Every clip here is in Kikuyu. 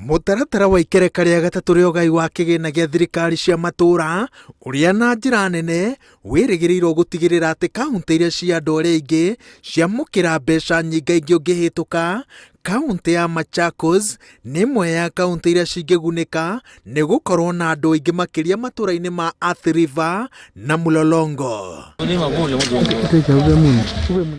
Mũtaratara wa ikereka rĩa gatatũ rĩa ũgai wa kĩgĩna gĩa thirikari cia matũũra ũrĩa na njĩra nene wĩrĩgĩrĩirwo gũtigĩrĩra atĩ kauntĩ iria cia andũ arĩa aingĩ ciamũkĩra mbeca nyingaingĩ ũngĩhĩtũka, kauntĩ ya Machakos nĩ ĩmwe ya kauntĩ iria cingĩgunĩka nĩ gũkorwo na andũ aingĩ makĩria matũũra-inĩ ma Athi River na Mlolongo.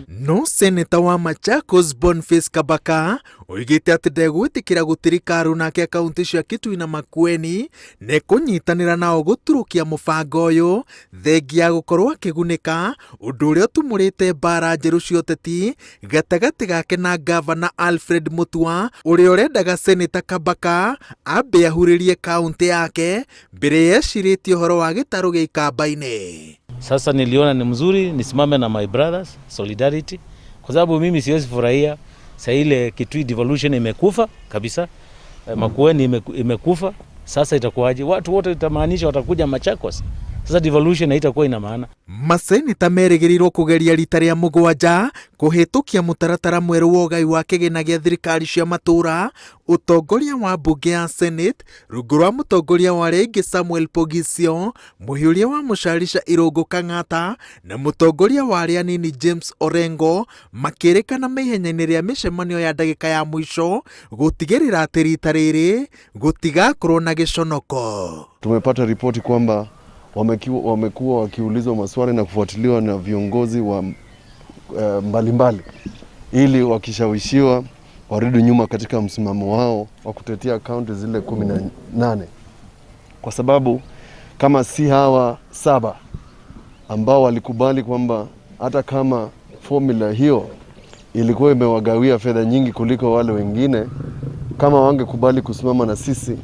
No seneta wa Machakos Boniface Kabaka oigĩte atĩ ndegwĩtĩkĩra gũtirika aruna ake a kauntĩ cia Kitui na Makueni nĩ kũnyitanĩra nao gũturũkia mũbango ũyũ thengia ya gũkorwo akĩgunĩka ũndũ ũrĩa ũtumũrĩte mbara njerũ cia ũteti gatagatĩ gake na ngavana Alfred Mutua ũrĩa ũrendaga Seneta Kabaka ambe ahurĩrie kauntĩ yake mbere yecirĩtie ũhoro wa gĩtarũ gĩa Ikamba-inĩ. Sasa niliona ni mzuri nisimame na my brothers solidarity, kwa sababu mimi siwezi furahia saa ile Kitui devolution imekufa kabisa, Makueni imekufa. Sasa itakuwaje? Watu wote itamaanisha watakuja Machakos. Sasa devolution haitakuwa ina maana. Maseneta merĩgĩrĩirwo kũgeria rita rĩa mũgwanja kũhĩtũkia mũtaratara mwerũ wa ũgai wa kĩgĩna gĩa thirikari cia matũũra. Ũtongoria wa mbunge ya Senate rungu rwa mũtongoria wa arĩa aingĩ Samuel Poghisio, mũhiũria wa Mũcarica Irũngũ Kang'ata na mũtongoria wa arĩa anini James Orengo makĩrĩkana me ihenya-inĩ rĩa mĩcemanio ya ndagĩka ya mũico gũtigĩrĩra atĩ rita rĩrĩ gũtigakorwo na gĩconoko. Tumepata ripoti kwamba wamekuwa wakiulizwa maswali na kufuatiliwa na viongozi wa mbalimbali ili wakishawishiwa warudi nyuma katika msimamo wao wa kutetea kaunti zile 18, kwa sababu kama si hawa 7 ambao walikubali kwamba hata kama formula hiyo ilikuwa imewagawia fedha nyingi kuliko wale wengine, kama wangekubali kusimama na sisi,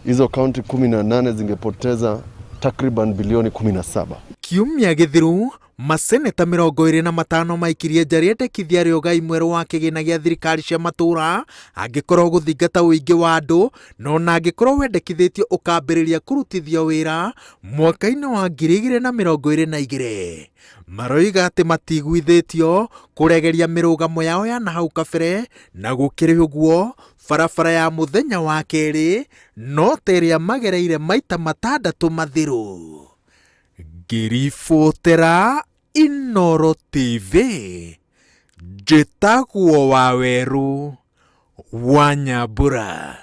hizo kaunti 18 zingepoteza takriban bilioni 17. Kiumia gĩthiru maseneta 25 maikirie nja rĩendekithia rĩa ũgai mwerũ wa kĩgĩna gĩa thirikari cia matũũra angĩkorwo gũthingata ũingĩ wa andũ na ona angĩkorwo wendekithĩtio ũkambĩrĩria kũrutithio wĩra mwaka-inĩ wa 2022. Maroiga atĩ matiguithĩtio kũregeria mĩrũgamo yao ya na hau kabere, na gũkĩrĩ ũguo barabara ya mũthenya wa kerĩ no ta ĩrĩa magereire maita 6 mathiru. Ngĩribotera Inooro TV, njĩtagwo Wawerũ wa Nyambura.